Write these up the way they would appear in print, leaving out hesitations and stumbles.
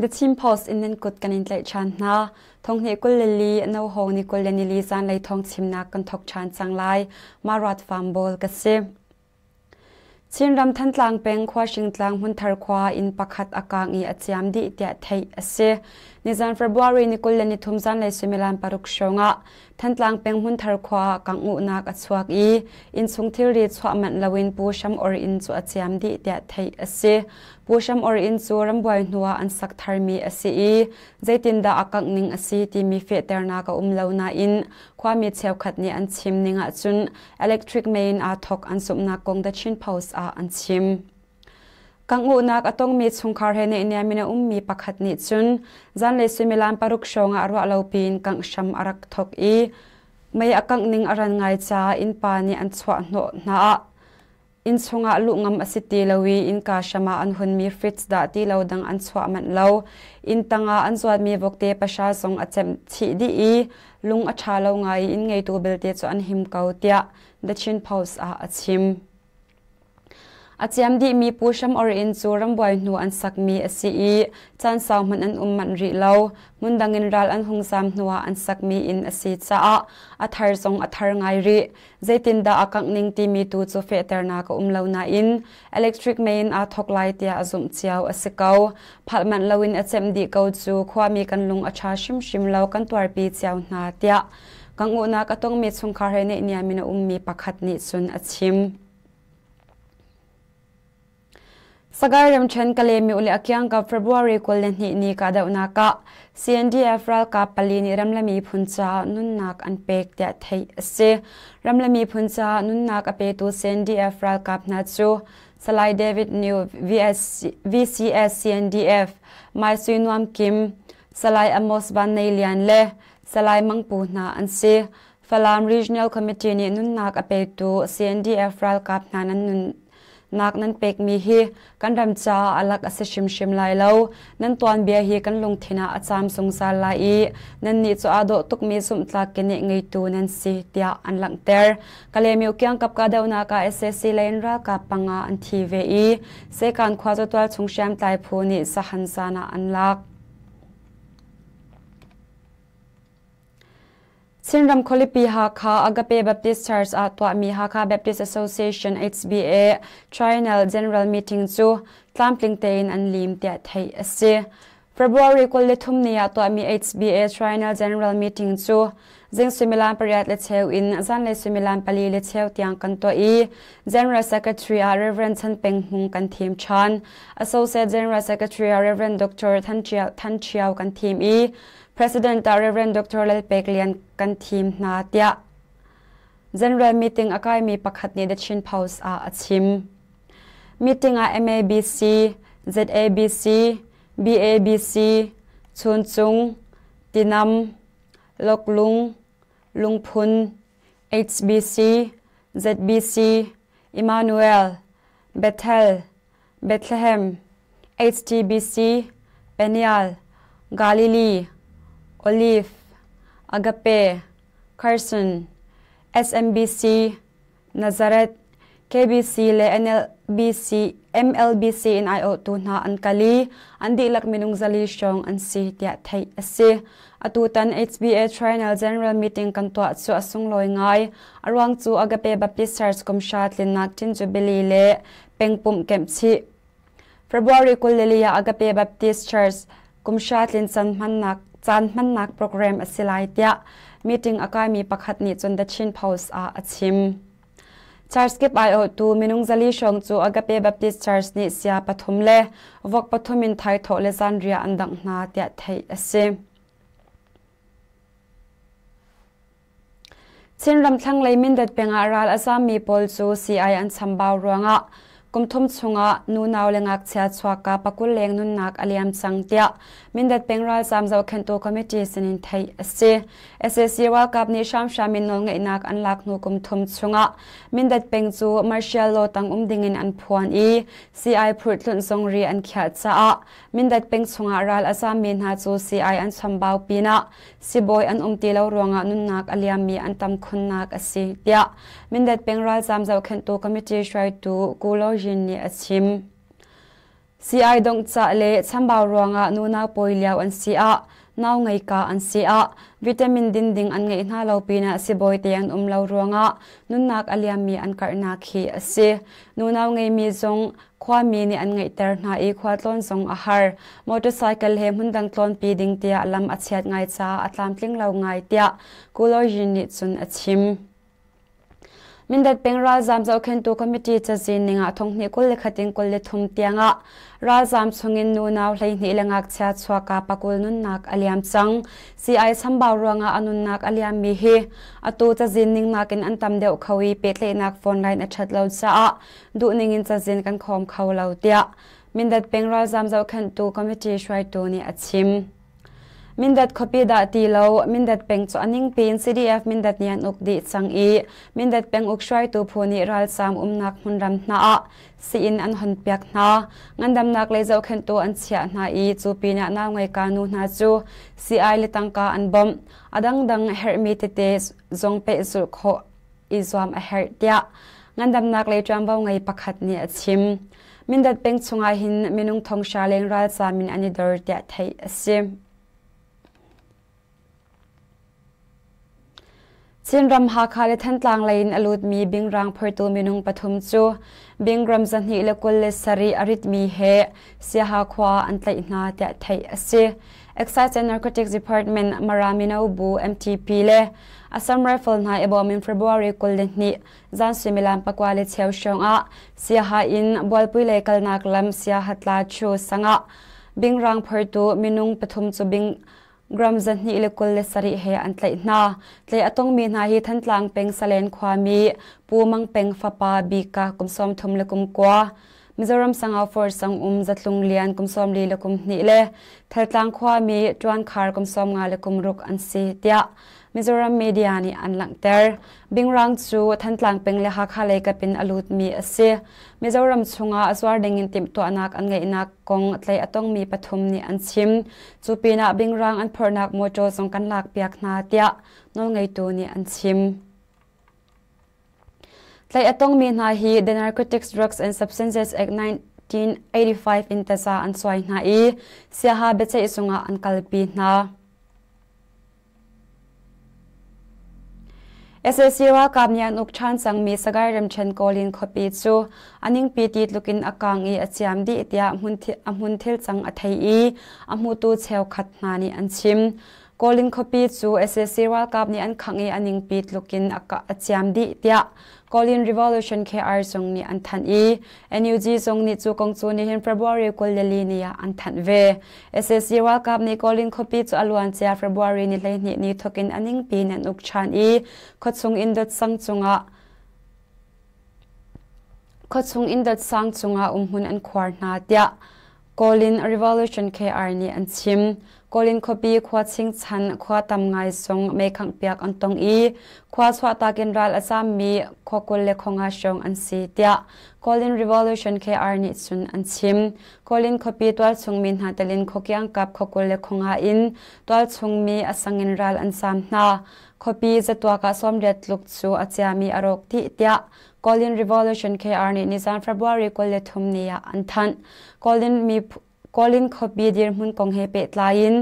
The Chin Post in nan kut kan in tlaih ṭhan hna. Thonghnih 22 no ni 24 zanlei thawng chimnak kan thok ṭhan cang lai. Maruat Farm Ball ka si. Chinram Thantlang peng Khuahringtlang Hmunthar khua inn pakhat a kaang i a ciam dih tiah theih a si. Nizan February ni 23 zanlei suimilam paruk hrawng ah Thantlang peng Hmunthar khua ah kangh-uhnak a chuak i innchung thilri chuah manh loin Pu Hram Or inn cu a ciam dih tiah theih a si. Pu Hram Or inn cu rambuai hnu ah an sak tharmi a si i zeitindah a kangh ning a si timi fehternak a um lo nain khuami cheukhat nih an chim ning ahcun electric mei in aa thawk an zumhnak kong The Chin Post ah an chim. Kangh-uhnak a tongmi chungkhar he neihniam in a ummi pakhat nih cun zanlei suimilam paruk hrawng ah ruah lo piin kangh hram a rak thawk i mei a kangh ning a ran ngai caah innpa nih an chuah hnawh hna ah Inn chungah luh ngam a si ti lo i innka hram ah an hunmi fridge dah ti lo dang an chuah manh lo. Inn tangah an zuatmi vokte pahra zong a cemh chih dih i lung a ṭha lo ngai i inn ngeitu belte cu an him ko tiah The Chin Post ah a chim. A ciam dihmi Pu Hram Or inn cu rambuai hnu an sakmi a si i caan sau hmanh an um manh rih lo. Hmundang in ral an hung zaam hnuah an sakmi inn a si caah a thar zong a thar ngai rih. Zeitindah a kangh ning timi tu cu fehternak a um lo nain electric mei in aa thawk lai tiah a zumh cio a si ko. Phalh manh loin a cemh dih ko cu khuami kan lung a ṭha hrimhrim lo kan tuarpi cio hna tiah kangh-uhnak a tongmi chungkhar he neihniam in a ummi pakhat nih cun a chim. Sagaing ramṭhen Kalaymyo le a kiangkap February 22 ni kahdohnak ah CNDF ralkap pali nih ramle miphun caah nunnak an pek tiah theih a si. Ramle miphun caah nunnak a petu CNDF ralkap hna cu Salai David New VS, VCS CNDF, Mai Sui Nuam Kim, Salai Amos Van Nei Lian le Salai Mang Pu hna an si. Falam Regional Committee nih nunnak a petu CNDF ralkap hna nan nun nak nan pekmi hi kan ram caah a lak a si hrimhrim lai lo. Nan tuanbia hi kan lungthin ah a caam zungzal lai i nannih cu aa dawh tukmi zumhtlak keneh ngeitu nan si tiah an langhter. Kalaymyo kiangkap kahdohnak ah sac lei in ralkap panga an thi ve i Sekan khua cu tualchung hriamtlai phu nih sahan zan ah an lak. Chinram khualipi Hakha Agape Baptist Church ah tuahmi Hakha Baptist Association HBA Triennial General Meeting cu tlamtling tein an lim tiah theih a si. February 23 ni ah tuahmi HBA Triennial General Meeting cu zing suimilam pariat le cheu in zanlei suimilam pali le cheu tiang kan tuah i General Secretary ah Rev. Chan Peng Hmung kan thim ṭhan. Associate General Secretary ah Rev. Dr. Than Ṭhiao kan thim i President ah Rev. Dr. Lalpek Lian kan thim hna tiah General meeting a kaimi pakhat nih The Chin Post ah a chim. Meeting ah MABC, ZABC, BABC, Chuncung, Tinam, Loklung, Lungphun, HBC, ZBC, Emmanuel, Bethel, Bethlehem, HTBC, Peniel, Galilee, Olive, Agape, Carson, SMBC, Nazareth, KBC le NLBC, MLBC in aiawhtu hna an kal i an dihlak minung zali hrawng an si tiah theih a si. Atutan HBA Triennial General Meeting kan tuah cu a sunglawi ngai. A ruang cu Agape Baptist Church kumhra tlinnak Chin Jubilee le pengpumh kemh chih. February 24 ah Agape Baptist Church kumhra tlin caan hmannak caan hmannak program a si lai tiah meeting a kaimi pakhat nih cun The Chin Post ah a chim. Church kip aiawhtu minung zali hrawng cu Agape Baptist Church nih sia pathum le vok pathum in thaithawh le zanriah an dangh hna tiah theih a si. Chinram thlanglei Mindat peng ah ral a zaammi pawl cu sii-ai an chambau ruangah kum thum chungah nunau le ngakchia chuakka pakul leng nunnak a liam cang tiah Mindat peng ralzaam zohkhenhtu committee sinin theih a si. Sac ralkap nih hramhram in nawlngeihnak an lak hnu kum thum chungah Mindat peng cu martial law tang um dingin an phuan i sii-ai phurhtlunh zong ri an khiah caah Mindat peng chungah ral a zaammi hna cu sii-ai an chambau pinah sibawi an um ti lo ruangah nunnak a liammi an tam khunnak a si tiah Mindat peng ralzaam zohkhenhtu committee hruaitu Ku Lo Yin nih a chim. Sii-ai donghcah le chambau ruangah nunau pawi lio an si ah, nau ngeika an si ah, vitamin din ding an ngeih hna lo pinah sibawi te an um lo ruangah nunnak a liammi an karhnak hi a si. Nunau ngeimi zong khuami nih an ngeihter hna i khualtlawn zong a har. Motorcycle he hmundang tlawnpi ding tiah lam a chiat ngai caah a tlamtling lo ngai tiah Kuloyin nih cun a chim. Mindat peng ralzaam zohkhenhtu committee cazin ning ah thonghnih 21 in 23 tiangah ralzaam chungin nunau 12 le ngakchia chuaka pakul nunnak a liam cang. Sii-ai chambau ruangah a nunnak a liammi hi atu cazin ning nakin an tam deuh kho i pehtlaihnak phone line a ṭhat lo caah duhning in cazin kan khawm kho lo tiah Mindat peng ralzaam zohkhenhtu committee hruaitu nih a chim. Mindat khuapi dah ti lo, Mindat peng cu a ningpi in CDF Mindat nih an uk dih cang i Mindat penguk hruaitu phu nih ralzaam umnak hmunram hna ah sii-inn an honpiak hna. Ngandamnak lei zohkhenhtu an chiah hna i cu pinah nau ngeika nu hna cu sii-ai le tangka an bawmh. A dangdang herhmi tete zong pehzulh khawh i zuam a herh tiah ngandamnak lei ṭuanvo ngei pakhat nih a chim. Mindat peng chungah hin minung thonghra leng ralzaam in an i dor tiah theih a si. Chinram Hakha le Thantlang lei in a lutmi bingrang phortu minung pathum cu bingram 227 a ritmi he Siaha khua an tlaih hna tiah theih a si. Excise and Narcotics Department Mara Mino Bu MTP le Assam Rifle hna i bawm in February 22 zan suimilam pakua le cheu hrawng ah Siaha in Bualpui lei kalnak lam Siaha tla Chu sangah bingrang phortu minung pathum cu bing gram 227 he an tlaih hna. Tlaih a tongmi hna hi Thantlang peng Salen khuami Pu Mang Peng fapa Bika kum 39, Mizoram Sangau Force sang um Zatlung Lian kum 42 le Thaltlang khuami Tuan Khar kum 56 an si tiah Mizoram media nih an langhter. Bingrang cu Thantlang peng le Hakha lei kap in a lutmi a si. Mizoram chungah a zuar dingin timhtuahnak an ngeihnak kong tlaih a tongmi pathum nih an chim. Cu pinah bingrang an phorhnak mawṭaw zong kan lakpiak hna tiah nawlngeitu nih an chim. Tlaih a tongmi hna hi The Narcotics Drugs and Substances Act 1985 in taza an suai hna i Siaha biaceih zungah an kalpi hna. Sac ralkap nih an uk ṭhan cangmi Sagaing ramṭhen Kawlin khuapi cu a ningpi ti tlukin a kang i a ciam dih tiah a hmun thil cang a thei i a hmutu cheukhat hna nih an chim. Kawlin khuapi cu sac ralkap nih an khangh i a ningpi tlukin a ciam dih tiah Kawlin Revolution KR zung nih an thanh i NUG zung nih cu kong cu nihin February 24 ni ah an thanh ve. Sac ralkap nih Kawlin khuapi cu a luancia February ni 12 ni thawk in a ningpi in an uk ṭhan i khuachung inn dot sang cungah khuachung inn dot sang cungah umhmun an khuar hna tiah Kawlin Revolution KR nih an chim. Kawlin khuapi khua chingchan khua tam ngai zong meikhangh piak an tong i khua chuahtak in ral a zammi khua 25 hrawng an si tiah Kawlin Revolution KR nih cun an chim. Kawlin khuapi tualchung mi hna telin khuakiangkap khua 25 in tualchung mi a sang in ral an zam hna. Khuapi zatuak ah 80 tluk cu a ciami a rawk dih tiah Kawlin Revolution KR nih nizan February 23 ni ah an thanh. Kawlin mi Kawlin khuapi dirhmun kong he pehtlai in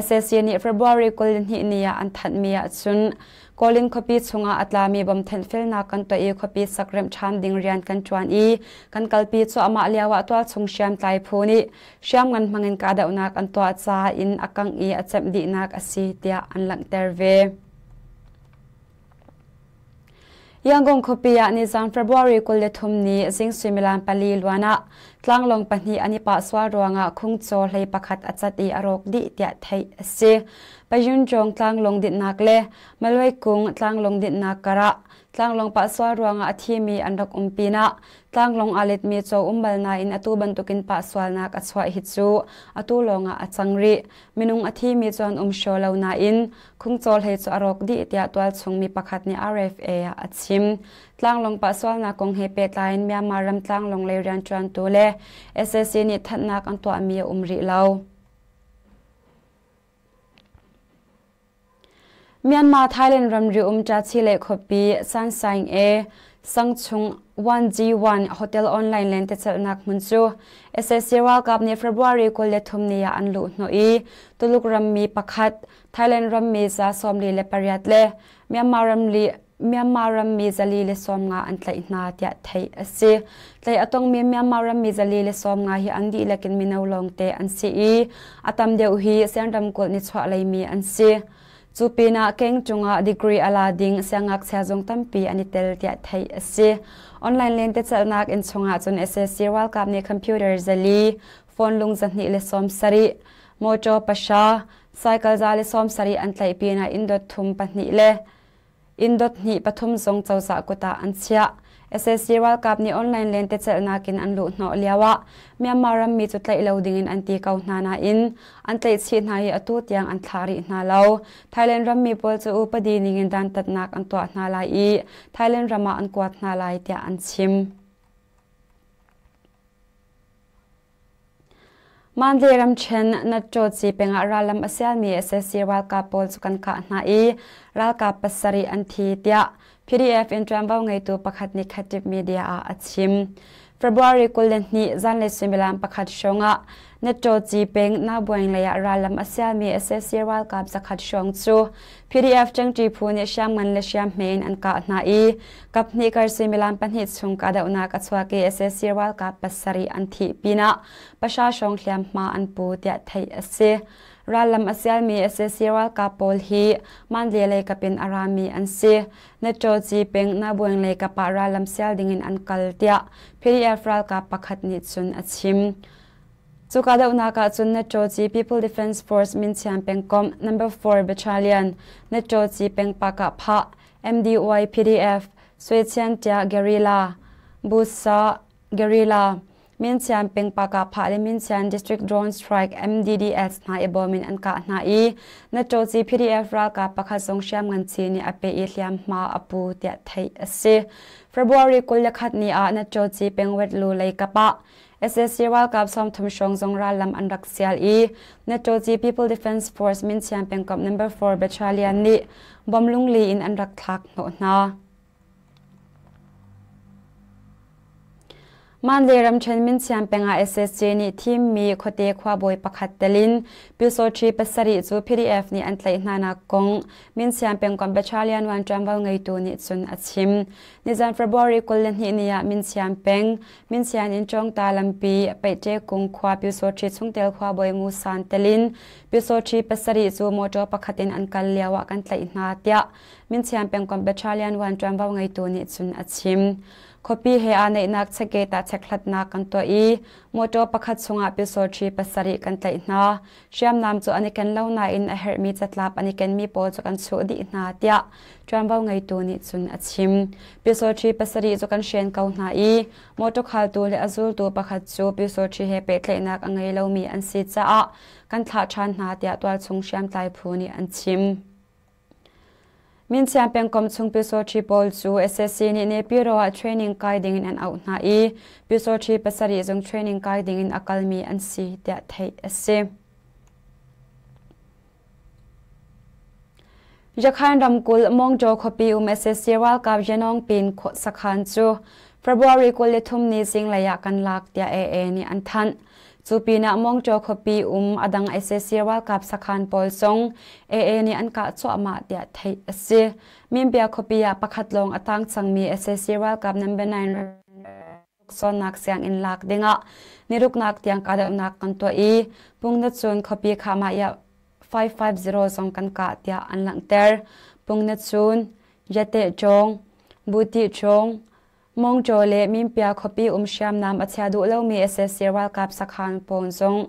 sac nih February 22 ni ah an thanhmi ahcun Kawlin khuapi chungah a tlami bom thenhfelnak kan tuah i khuapi sak remh ṭhan ding rian kan ṭuan i kan kalpi cuahmah lio ah tualchung hriamtlai phu nih hriamngan hmangin kahdohnak an tuah caah inn a kangh i a cemh dihnak a si tiah an langhter ve. Yangon khuapi ah nizan February 23 ni zing suimilam pali luan ah tlanglawng pahnih an i pah sual ruangah khungcaw hlei pakhat a cat i a rawk dih tiah theih a si. Payunjong tlanglawng dinhnak le Malwai kung tlanglawng dinhnak karah tlanglawng pah sual ruangah a thimi an rak um pinah Tlanglawng aa letmi caw um bal nain atu bantukin pah sualnak a chuah hi cu atu lawngah a cang rih. Minung a thimi cu an um hraw lo nain khungcawl hlei cu a rawk dih tiah tualchung mi pakhat nih RFA ah a chim. Tlanglawng pah sualnak kong he pehtlai in Myanmar ram tlanglawng lei rianṭuantu le sac nih thanhnak an tuahmi a um rih lo. Myanmar Thailand ramri um Ṭachi khuapi Sansaing e sangchung 1G1 Hotel Online lentecelhnak hmun cu sac ralkap nih February 23 ni ah an luh hnawh i Tuluk rammi pakhat, Thailand rammi 48 le Myanmar rammi 150 an tlaih hna tiah theih a si. Tlaih a tongmi Myanmar rammi 150 hi an dihlak in mino lawngte an si i a tam deuh hi Sian ramkulh nichuah leimi an si. Cu pinah keng cungah degree a la ding siangngakchia zong tampi an i tel tiah theih a si. Online lentecelhnak inn chungah cun sac ralkap nih computer 400, phone lung 270, motor 0, cycle 170 an tlaih pinah inn dot thum pahnih le Inn dot hnih pathum zong cozah kut ah an chiah. Sac ralkap nih online lentecelhnak in an luhhnawh lioah Myanmar rammi cu tlaih lo dingin an ti ko hna nain an tlaihchih hna i atu tiang an thlah rih hna lo. Thailand rammi pawl cu upadi ningin dantatnak an tuah hna lai i Thailand ram ah an kuat hna lai tiah an chim. Mandalay ramṭhen Natṭawci peng ah rallam a sialmi sac ralkap pawl cu kan kah hna i ralkap pasarih an thi tiah PDF in ṭuanvo ngeitu pakhat nih Khatib media ah a chim. February 22 zanlei suimilam pakhat hrawng ah Natṭawci peng Nabuaing lei ah rallam a sialmi sac ralkap zakhat hrawng cu PDF ṭengṭi phu nih hriamngan le hriamhme in an kah hna i kaphnih kar suimilam pahnih chung kahdohnak a chuak i sac ralkap pasarih an thih pinah pahra hrawng hliamhma an pu tiah theih a si. Rallam a sialmi sac ralkap pawl hi Mandalay lei kap in a rami an si. Natṭawci peng Nabuang lei kap ah rallam sial dingin an kal tiah PDF ralkap pakhat nih cun a chim. Cu kahdohnak ah cun Natṭawci People Defense Force Minchiam pengkomh No. 4 Battalion, Natṭawci peng Pakah-phah, MDY PDF, Suechiantia Guerrilla, Busa Guerrilla, Minchiam peng Pakah-phah le Minchiam District Drone Strike MDDS hna i bawm in an kah hna i Natṭawci PDF ralkap pakhat zong hriamngan chi nih a peh i hliamhma a pu tiah theih a si. February 21 ni ah Natṭawci peng Wetlu lei kap ah Sac ralkap 30 hrawng zong rallam an rak sial i Natṭawci People Defense Force Minchiam pengkomh No. 4 Battalion nih bom lungli in an rak thlak hnawh hna. Mandalay ramṭhen Minchiam peng ah sac nih thimmi khuate khuabawi pakhat tel in Pyusawṭhi pasarih cu PDF nih an tlaih hnanak kong Minchiam pengkomh Battalion 1 ṭuanvo ngeitu nih cun a chim. Nizan February 22 ni ah Minchiam peng Minsian in Cawngta lampi Peihṭe kung khua Pyusawṭhi chungtel khuabawi Ngu San telin Pyusawṭhi pasarih cu motor pakhat in an kal lio ah kan tlaih hna tiah Minsian pengkomh Battalion 1 ṭuanvo ngeitu nih cun a chim. Khuapi he aa naihnak checkgate ah chekhlatnak kan tuah i motor pakhat chungah Pyusawṭhi pasarih kan tlaih hna. Hriamnam cu an i ken lo nain a herhmi catlap an i kenmi pawl cu kan chuh dih hna tiah ṭuanvo ngeitu nih cun a chim. Pyusawṭhi pasarih cu kan hren ko hna i motor khaltu le a zultu pakhat cu pyusawṭhi he pehtlaihnak a ngei lomi an si caah kan thlah ṭhan hna tiah tualchung hriamtlai phu nih an chim. Minchiam pengkomh chung Pyusawṭhi pawl cu sac nih Nepiro ah training kai dingin an auh hna i Pyusawṭhi pasarih zong training kai dingin a kalmi an si tiah theih a si. Yakhain ramkulh Mongjaw khuapi um sac ralkap Yanong Pin sakhan cu February 23 ni zinglei ah kan lak tiah AA nih an thanh. Cu pinah Mongtaw khuapi um a dang sac ralkap sakhan pawl zong AA nih an kah cuahmah tiah theih a si. Minbia khuapi ah pakhat lawng a tang cangmi sac ralkap number 9 cawnnak sianginn lak dingah niruknak tiang kahdohnak kan tuah i Pungnacun khuapi khahmah ah 550 zong kan kah tiah an langhter. Pungnacun, Yatehcawng, Butihcawng, Mongjaw le Minpia khuapi um hriamnam a chia duh lomi sac ralkap sakhan pawl zong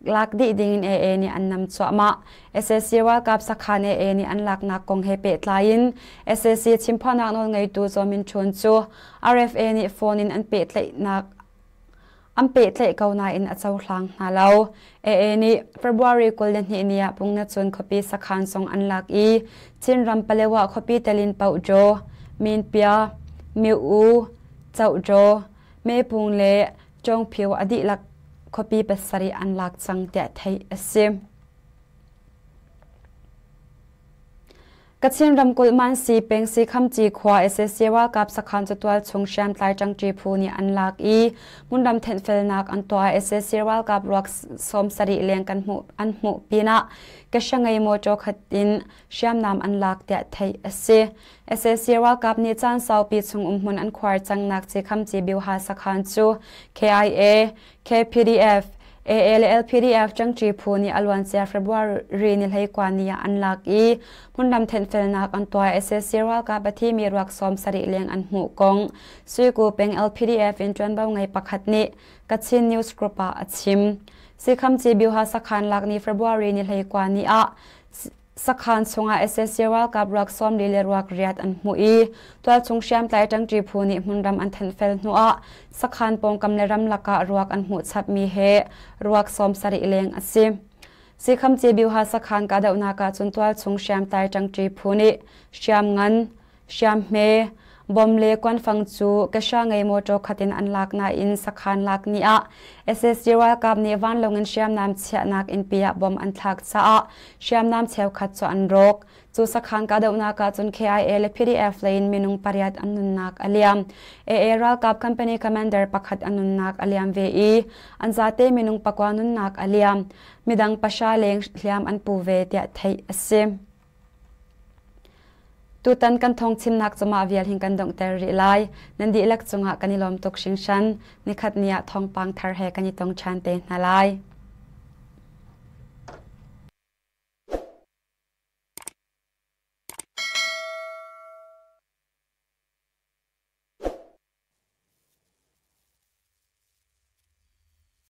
lak dih dingin AA nih an nam cuahmah. sac ralkap sakhan AA nih an laknak kong he pehtlai in sac chimphuannak nawlngeitu Zaw Min Htun cu RFA nih phone in an pehtlaihnak an pehtlaih ko nain a cohlang hna lo. AA nih February 22 ni ah Pungnacun khuapi sakhan zong an lak i Chinram Palewa khuapi telin Pohjaw, Minpia, Miu-u, Cohjaw, Mepung le Cawngphio a dihlak khuapi pasarih an lak cang tiah theih a si. Kachin ramkulh Mansi peng Sikhamci khua sac ralkap sakhan cu tualchung hriamtlai ṭangṭi phu nih an lak i hmunram thenhfelnak an tuah. Sac ralkap ruak 70 leng kan hmuh an hmuh pinah kehra mawṭaw khat in hriamnam an lak tiah theih a si. Sac ralkap nih caan saupi chung umhmun an khuar cangnak Cikhamci Byuha sakhan cu KIA, KPDF, AA le LPDF ṭangṭi phu nih a luancia February ni 19 ni ah an lak i hmunram thenhfelnak an tuah. Sac ralkap a thimi ruak 70 leng an hmuh kong Suiku peng LPDF in ṭuanvo ngei pakhat nih Kachin News Group ah a chim. Sikhamci Byuha sakhan lak ni February ni 19 ni ah Sakhan chungah sac ralkap ruak 40 le ruak riat an hmuh i tualchung hriamtlai ṭangṭi phu nih hmunram an thenhfel hnuah sakhan pawngkam le ramlak ah ruak an hmuh chapmi he ruak 70 leng a si. Sikhamci Byuha sakhan kahdohnak ah cun tualchung hriamtlai ṭangṭi phu nih hriamngan, Hriamhme, bom le kuanfang cu kehra ngei mawṭaw khat in an lak nain sakhan lak ni ah sac ralkap nih vanlawng in hriamnam chiahnak innpi ah bom an thlak caah hriamnam cheukhat cu an rawk. Cu sakhan kahdohnak ah cun KIA le PDF lei in minung pariat an nunnak a liam. AA ralkap company commander pakhat a nunnak a liam ve i an zate minung pakua nunnak a liam. Midang pahra leng hliam an pu ve tiah theih a si. Tutan kan thawngchimnak cu mah vial hin kan donghter rih lai. Nan dihlak cungah kan i lawm tuk hringhran. Nikhat ni ah thawngpang thar he kan i tong ṭhan te hna lai.